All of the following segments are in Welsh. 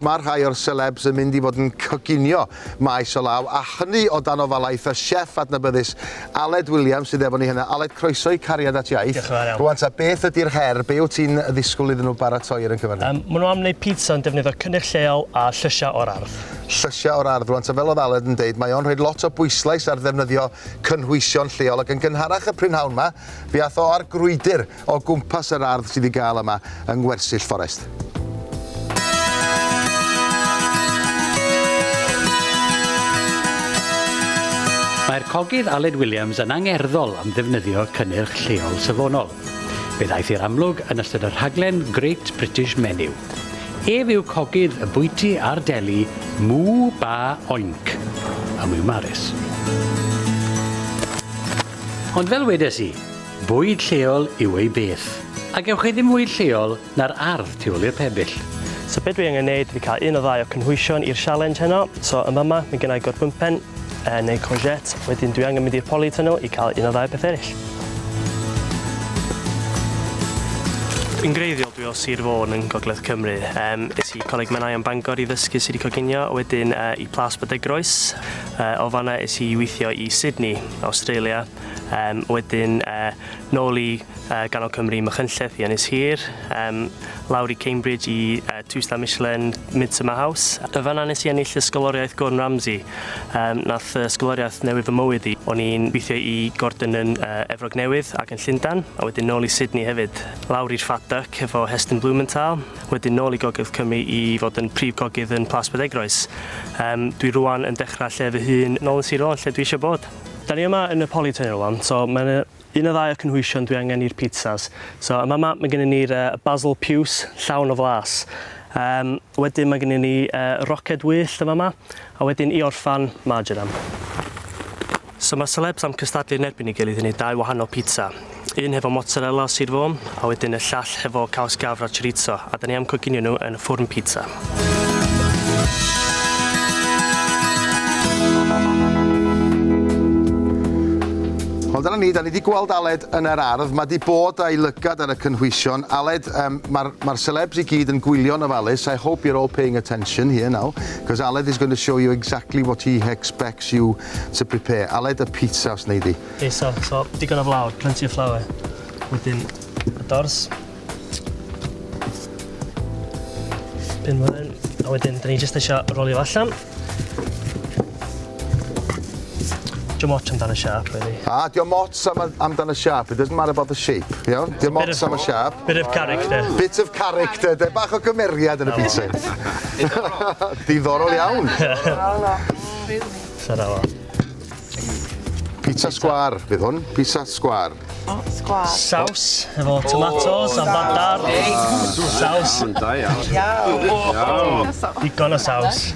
Mae rhai o'r celebs yn mynd i fod yn coginio maes o law, a hynny o dan ofalaeth y chef adnabyddus Aled Williams sydd efo ni heno. Aled, croeso i Cariad at Iaith. Diolch yn fawr iawn. Rwan ta, beth ydy'r her? Be wyt ti'n ddisgwyl iddyn nhw baratoi ar ein cyfer ni? Um, maen nhw am wneud pizza yn defnyddio cynnyrch lleol a llysiau o'r ardd. Llysiau o'r ardd. Rwan ta, fel oedd Aled yn deud, mae o'n rhoi lot o bwyslais ar ddefnyddio cynhwysion lleol ac yn gynharach y prynhawn 'ma, fe ath o ar grwydr o gwmpas yr ardd sydd i gael yma yng Ngwersyll Fforest. Mae'r cogydd Aled Williams yn angerddol am ddefnyddio cynnyrch lleol safonol. Fe ddaeth i'r amlwg yn ystod y rhaglen Great British Menu. Ef yw cogydd y bwyty a'r deli Moo Ba Oink ym Miwmares. Ond fel wedes i, Bwyd lleol yw ei beth. A gewch chi ddim mwy lleol na'r ardd tu ôl i'r pebyll. So be dwi angen neud ydi cael un o ddau o cynhwysion i'r sialens heno. So yn fama mae gennai gorpwmpen yy neu courgette, wedyn dwi angen mynd i'r polytunnel i cael un o ddau peth eraill. Yn greiddiol dwi o Sir Fôn yn Gogledd Cymru. Yym es i Coleg Menai yn Bangor i ddysgu sut i coginio, a wedyn yy i Plas Bodegroes. Yy o fanna es i i weithio i Sydney, Australia. Yym wedyn yy nôl i yy ganol Cymru i Machynlleth i Ynys Hir, yym lawr i Cambridge i yy two star Michelin Midsummer House. Yn fan'na nes i ennill ysgoloriaeth Gordon Ramsay. Yym nath y ysgoloriaeth newid fy mywyd i. O'n i'n gweithio i Gordon yn yy Efrog Newydd ac yn Llundan, a wedyn nôl i Sydney hefyd. Lawr i'r Fat Duck efo Heston Blumenthal, wedyn nôl i Gogledd Cymru i fod yn prif gogydd yn Plas Bodegroes. Yym dwi rŵan yn dechra lle fy hun nôl yn Sir Fôn lle dwi eisiau bod. Da ni yma yn y polytunnel rwan, so mae 'na un neu ddau o cynhwysion dwi angen i'r pizzas. So yn fama mae gennyn ni'r uh, basil piws llawn o flas. Um, wedyn mae gennyn ni uh, roced wyllt yn fama, a wedyn i orffan marjoram. So mae celebs am cystadlu yn erbyn ei gilydd i wneud dau wahanol pizza. Un hefo mozzarella o Sir Fôn, a wedyn y llall hefo caws gafr a chorizo, a da ni am coginio nhw yn y ffwrn pizza. Wel dyna ni, da ni wedi gweld Aled yn yr ardd, mae wedi bod a'i lygad ar y cynhwysion. Aled, um, mae'r ma celebs i gyd yn gwylio'n ofalus. I hope you're all paying attention here now, because Aled is going to show you exactly what he expects you to prepare. Aled, y pizza os wnei di. Okay, so, so digon o flawr, plenty of flour. Wedyn, y dors. Pin fan hyn. A wedyn, dyn ni jyst eisiau rolio fo allan. Diolch ots amdan y siâp, really. Ah, diolch ots am, amdan y siâp. It doesn't matter about the shape, iawn? Diolch ots am y siâp. Bit of character. Bit of character, de. Bach o gymeriad yn y pizza. Diddorol iawn. So 'na fo. Pizza sgwâr fydd hwn. Pizza sgwâr. O, sgwâr. Saws efo tomatos a fadar. Saws. Da iawn. Iawn. Digon o saws.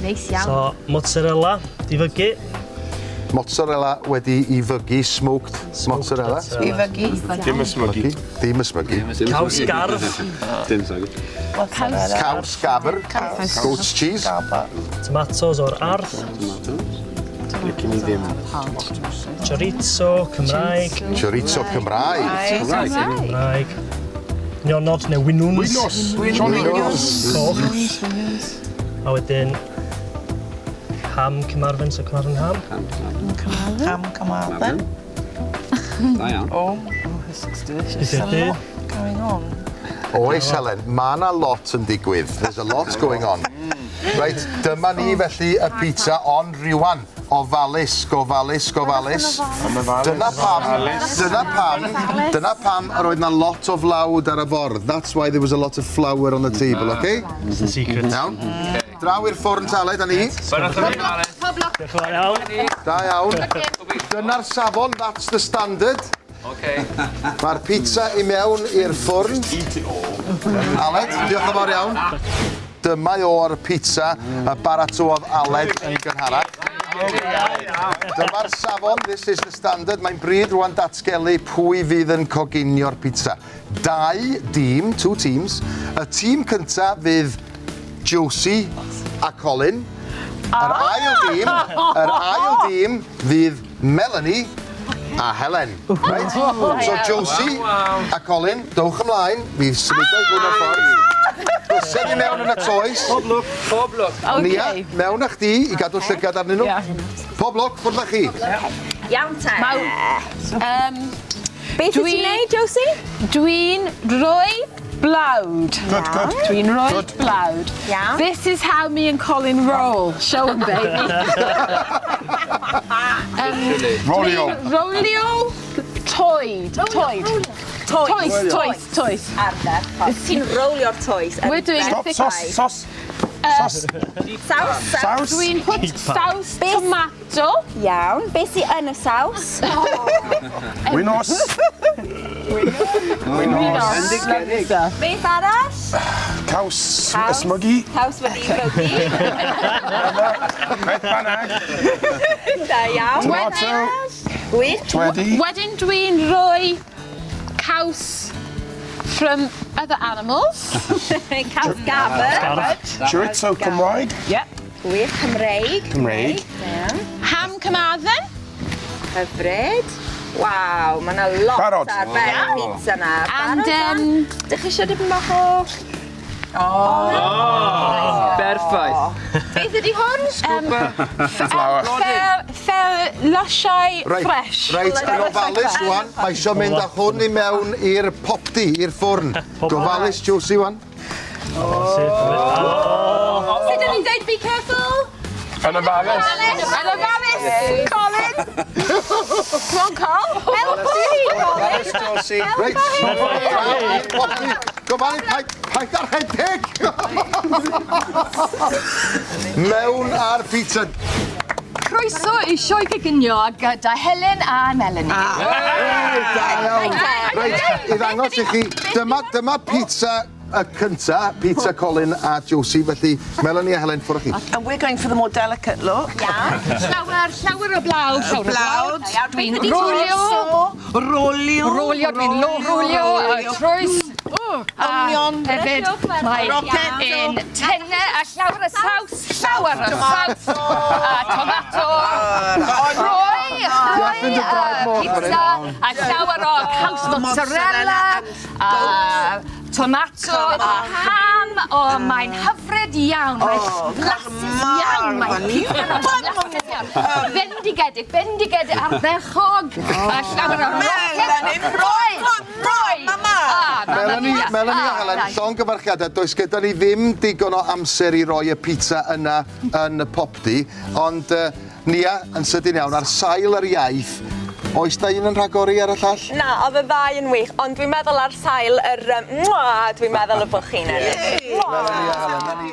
Neis iawn. So, mozzarella, di fygu. Mozzarella wedi i fygu, smoked mozzarella. I fygu. Dim ysmygu. Dim ysmygu. Caws gardd. Dim ysmygu. Caws gafr. Goat's cheese. Tomatos o'r ardd. Tomatoes. Licen i ddim tomatoes. Chorizo Cymraeg. Chorizo Cymraeg. Cymraeg. Cymraeg. Nionod neu winwns. Winos. Winos. Coch. A wedyn ham Carmarthen, so Carmarthen ham. Ham Carmarthen. Ham Carmarthen. Da iawn. Oh, oh, this looks delicious. There's a lot going on. Oes, Helen, mae yna lot yn digwydd. There's a lot going on. Reit, dyma ni felly y pizza, ond rwan, ofalus, gofalus, gofalus. Dyna pam, dyna pam, dyna pam yr oedd na lot o flawd ar y ford. That's why there was a lot of flour on the table, okay? It's the secret. Iawn. Draw i'r ffwrn tale, da ni. Diolch yn fawr iawn. Da iawn. Dyna'r safon, that's the standard. Okay. Mae'r pizza i mewn i'r ffwrn. Eat it all. Aled, diolch yn fawr iawn. Dyma o'r pizza y baratôdd Aled yn gynharach. Dyma'r safon, this is the standard. Mae'n bryd rwan datgelu pwy fydd yn coginio'r pizza. Dau dîm, two teams. Y tîm cynta fydd Josie a Colin. Yr ail dîm, yr ail dîm fydd Melanie a Helen. Right? So Josie a Colin, dowch ymlaen. Fydd symudau hwn o'r ffordd. Bysedd i mewn yn y toes. Pob lwc, pob lwc. Nia, mewn â chdi i gadw llygad arnyn nhw. Pob lwc, ffwrdd â chi. Iawn te. Beth wyt ti'n neud, Josie? Dwi'n rhoi blawd. Good, good. Dwi'n rhoi Good. blawd. Iawn. This is how me and Colin roll. Show 'em, baby. Rolio. Rolio toed. Toed. Toes, toes, toes. Ardderchog. Ti'n rolio'r toes. We're doing Stop, thick sos, sos. Sos. Saws. Saws. Dwi'n put saws tomato. Iawn. Beth sy'n yn y saws? Winos. Winos. Beth arall? Caws ysmygu. Caws wedi fygu. Beth bynnag. Da iawn. Tomato. Gwych. Twedi. Wedyn dwi'n rhoi caws from other animals. Caws gafr. Chorizo Cymraeg. Yep. Gwych. Cymreig. Cymreig. Iawn. Ham Carmarthen. Hyfryd. Waw, mae yna lot Barod. ar ben y pizza na. And Barod, Dych chi eisiau dipyn bach o... Berffaith. Beth ydy hwn? Flour. Fel lysiau Reit, fresh. reit, yn ofalus rwan, mae eisiau mynd â hwn i mewn i'r popty, i'r ffwrn. Gofalus, Josie, wan. Sut dyn ni'n dweud be careful? Yn ofalus. Yn ofalus, Colin. Come on, Col. Helpu hi, Colin. Josie. Reit, draw i'r popty. Gofalus, paid, paid ar rhedeg! Mewn ar pizza. Croeso i sioe coginio gyda Helen a Melanie. Da iawn. Reit, i ddangos i chi, dyma pizza y cynta, pizza Colin a Josie, felly Melanie a Helen, ffwrdd â chi. And we're going for the more delicate look. Llawer, llawer o blawd, llawer o blawd. Dwi'n rolio, Rolio. rolio, dwi'n rolio, y troes. A Onion. hefyd, mae Rocchetto. yn tenne a llawer o saws, llawer o saws, a tomato, roi, roi, fynd y draed moch fan hyn. pizza, a llawer o caws mozzarella, a tomato, a ham. O, mae'n hyfryd iawn, mae'n blasus iawn, mae'n blasus iawn. Bendigedig, bendigedig, ardderchog, a llawer o Melanie, rocket, roi, roi, mama. Ah, mamma Melanie, mia. Melanie a Ah, Helen, right. llongyfarchiadau, does gyda ni ddim digon o amser i roi y pizza yna yn y popty, ond Nia, yn sydyn iawn, ar sail yr iaith, oes na un yn rhagori ar y llall? Na, oedd y ddau yn wych, ond dwi'n meddwl ar sail yr... Mwah, dwi'n meddwl y bod chi'n ennill. Melanie a Helen, na ni.